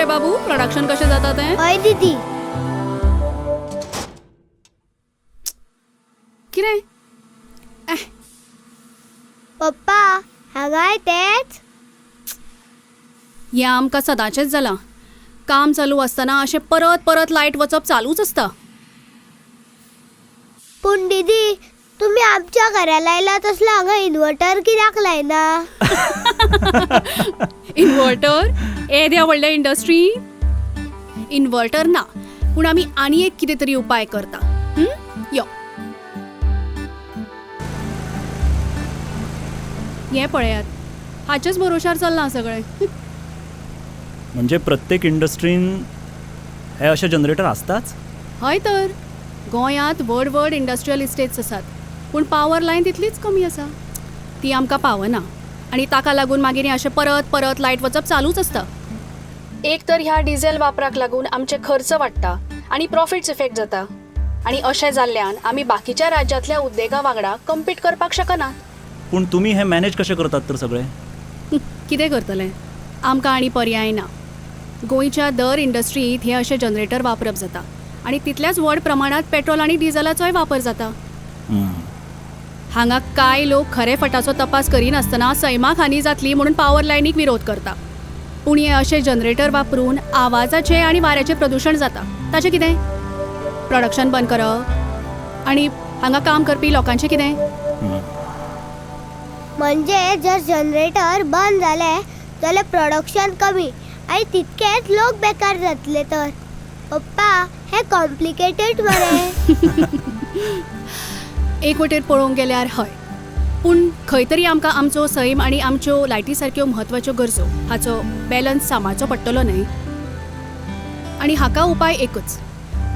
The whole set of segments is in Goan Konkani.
मरे बाबू प्रोडक्शन कशें जाता तें? हय दीदी. कितें? पप्पा हांगाय तेच. हें आमकां सदांचेंच जालां. काम चालू आसतना अशें परत परत लायट वचप चालूच आसता. पूण दीदी तुमी आमच्या घरा लायला तसलो हांगा इन्वर्टर कित्याक लायना? इन्वर्टर येद्या व्हडल्या इंडस्ट्री इन्वर्टर ना, पूण आमी आनी एक कितें तरी उपाय करता. यो हें पळयात, हाचेच भरोशार चल्लां सगळें. म्हणजे प्रत्येक इंडस्ट्रीन हे अशे जनरेटर आसताच? हय तर, गोंयांत व्हड व्हड इंडस्ट्रियल इस्टेट्स आसात, पूण पावर लायन तितलीच कमी आसा, ती आमकां पावना आनी ताका लागून मागीर हें अशें परत परत लायट वचप चालूच आसता. एक तर ह्या डिझेल वापराक लागून आमचे खर्च वाडटा आनी प्रॉफिट्स इफेक्ट जाता आनी अशें जाल्ल्यान आमी बाकीच्या राज्यांतल्या उद्देगा वांगडा कम्पीट करपाक शकनात. पूण तुमी हें मॅनेज कशें करतात तर सगळें? कितें करतलें, आमकां आनी पर्याय ना. गोंयच्या दर इंडस्ट्रींत हे अशे जनरेटर वापरप जाता आनी तितल्याच व्हड प्रमाणांत पेट्रोल आनी डिझलाचोय वापर जाता. हांगा कांय लोक खरे फटाचो तपास करिनासतना सैमाक हानी जातली म्हणून पावर लायनीक विरोध करता, पूण हे अशे जनरेटर वापरून आवाजाचें आनी वाऱ्याचें प्रदुशण जाता. ताचें कितें? प्रोडक्शन बंद करप आनी हांगा काम करपी लोकांचें कितें? म्हणजे जर जनरेटर बंद जाले जाल्यार प्रोडक्शन कमी आनी तितकेच लोक बेकार जातले तर. पप्पा हे कॉम्प्लिकेटेड मरे. एक वटेर पळोवंक गेल्यार हय, पूण खंय तरी आमकां आमचो सैम आनी आमच्यो लायटी सारक्यो म्हत्वाच्यो गरजो हाचो बॅलन्स सांबाळचो पडटलो न्हय. आनी हाका उपाय एकच,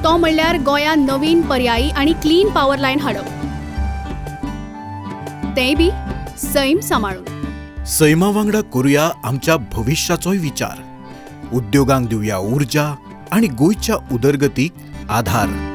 तो म्हणल्यार गोंयांत नवीन पर्यायी आनी क्लीन पावर लायन हाडप, तेंय बी सैम सांबाळून. सैमा वांगडा करुया आमच्या भविश्याचोय विचार. उद्योगांक दिवया ऊर्जा आनी गोंयच्या उदरगतीक आधार.